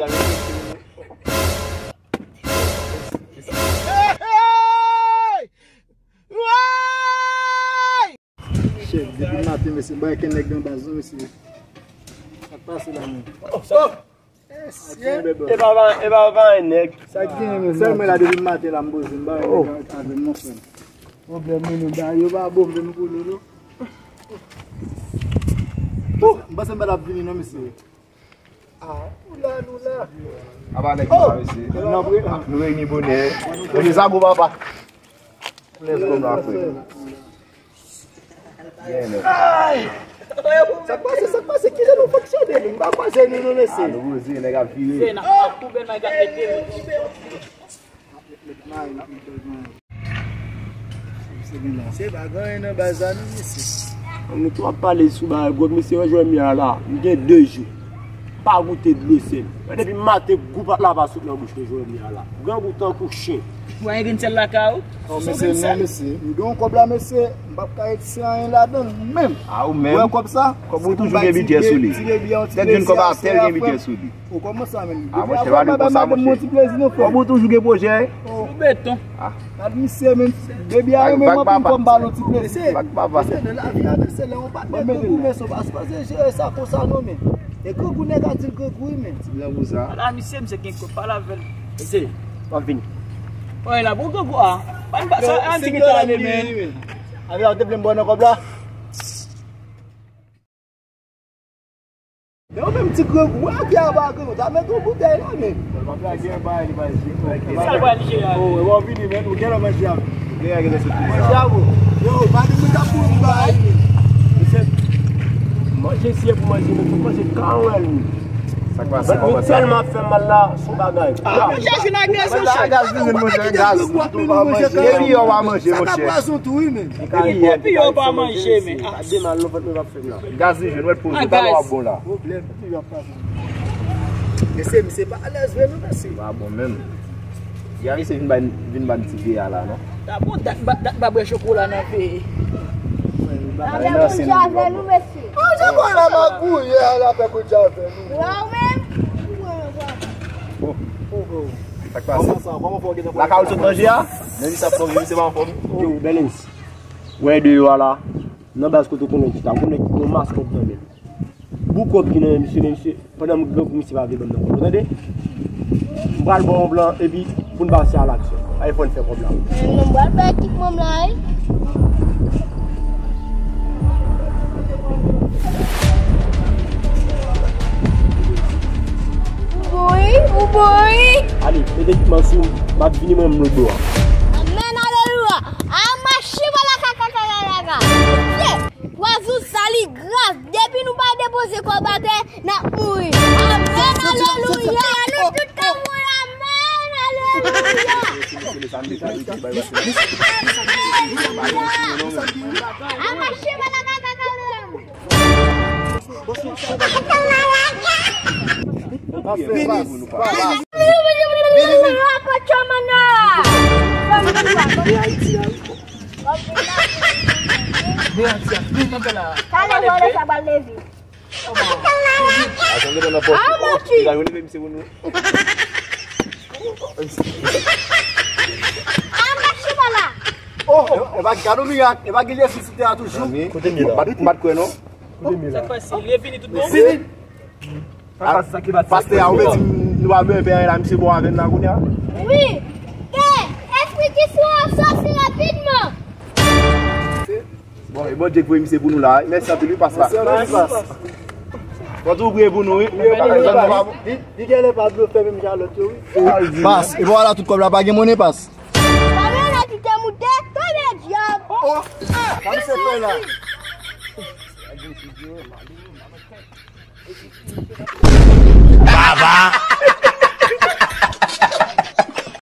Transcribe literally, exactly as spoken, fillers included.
Chèf, depi maten, mesye, m pa wè kenn nèg nan baz, non, mesye. Sa k pase la, menm? Mesye. E pa, e pa, e pa yon nèg. Sa k gen, menm? Sèlman la, depi maten la, m poze, m pa wè nèg avè m, non, frè m. Pwoblèm, menm, ba, yo pa bon, menm, pou nou, non. M panse m pa t ap vini, non, mesye. Ah, nou la, nou la. Apa nèg nou la, mesye. Nou reyini bonè. Mesye, sa bon, papa. Let's go, la, frè. Sa k pase, sa k pase? Ki jan nou fonksyone, nou? M pa kwaze nou, non, mesye. Ah, nou poze, nèg ap vire. Se n ap koube, nèg ap mete. Se pa gen anyen nan baz la, non, mesye. Nou tou ap pale sou bagay gwòg, mesye, yo jwenn m ya la. M gen de jou. M pa goute dlo sèl. Depi maten, gou pa t lava sot nan bouch mwen jwenn m ya la. Grangou tankou chen. Ou pa gen grenn sèl lakay ou? Non, mesye, non, mesye. M gen yon kòb la, mesye. M p ap ka retire anyen ladan l, menm. Ah, ou menm? Ou wè kòb sa? Kòb ou toujou gen bidjè sou li. Tèt youn kòb atè, l gen bidjè sou li. Ou kòmanse a menm. Ah, monchè, pa di konsa, monchè. Kòb ou toujou gen pwojè. Ou beton. Ah. Gad misye, men, depi a renmen m anpil, fò m ba l yon ti plezi. Mesye, nan lavi a, mesye, lè yon patnè grangou, men, se pa sipoze jere sa konsa, non, men. E grangou, nèg a di l grangou, wi, men. Ti blan pou sa. Ala misye, misye gen kòb, pale avè l. Mesye, m ap vini. Wè, la, bon grangou, a. Pa n pa sa, an ti gen tan ale, men. Avè a, ou te vle m ba w nan kòb la? Men ou menm ti grangou, wè, ki aba grangou, ta met yon boutèy la, men. Sa l pral jere a? Oh, e w ap vini, men, ou genlè manje a. Manje a, bon. Yo, pa di mwen ta pou m bay. Mesye, manje si e pou manje, men fòk manje ka wè l. Sa k pase, kòman sa? Tèlman ap fè m mal la, se yon bagay. Ah, monchè, jwenn agresyon, chèf. Gaz, monchè, gaz. Epi yo pa manje, monchè. Epi yo pa manje, men. Ah, de mal, non, fòk mwen pa fè m la. Gaz li jwenn, wè, poze, talè w ap bon la. Pwoblèm. Mesye, misye pa alèz vre, non, mesye. Pa bon menm. Yè misye vin ban, vin ban ti veya la, non? Ta bon, dat, dat m pa bwè chokola nan veye. Avè moun javè nou, mesye. An, chokola magouye a, la fè kout javè nou. Wè, ou menm? Oh, oh, oh. Sa k pase? Lakay ou sot manje a? Menm sa fò, menm se pa anfòm. Yo, Bèlens. Wè de yo a la. Nan baz kote w konnen chita, w konnen ki gen yon mas kòb nan men l. Bout kòb ki nan men misye, men misye, pandan m grangou, misye pa vle ban m nan kòb, ou tande? M pral ba w yon plan, epi pou n pase a laksyon. Ay fò n fè kòb la. Men non, m pral fè ekipman m la, wi. Ou bon, wi, ou bon, wi. Ale, mete ekipman sou, m ap vini mwen menm lòt bò a. Amèn, alelouya. A mache, balakakakakaka. Pwazou sa li gras. Depi nou pa depoze kòb atè, n ap mouri. Amèn, alelouya. Nou tout ka mouri. Amèn, alelouya. A mache, balakakakaka. Talè vòlè sa pral leve. Oh, e pa gade yon mirak, e pa gen Jezi sou tè a toujou. Kote m ye la? M pa t kwè non. Kote m ye la? Sa k pase? Li vini tout bon? Vini. Pastè a, ou vle di nou pa bezwen fè anyen la, misye bon avè n la kounye a? Wi. Ke espri ki sou an sòti rapidman. Bon, e Bondye k voye misye pou nou la. Mèsi anpil, wi, pastè. Mèsi anpil, pastè. Bon, tou priye pou nou, wi. Li, li genlè pa blofè menm jan lòt yo, wi. Pas, e bon, ala tout kòb la, pa gen monnen, pas. Pa gen lè ki te moute, tonbe dyab. Oh, sa misye fè la? Baba!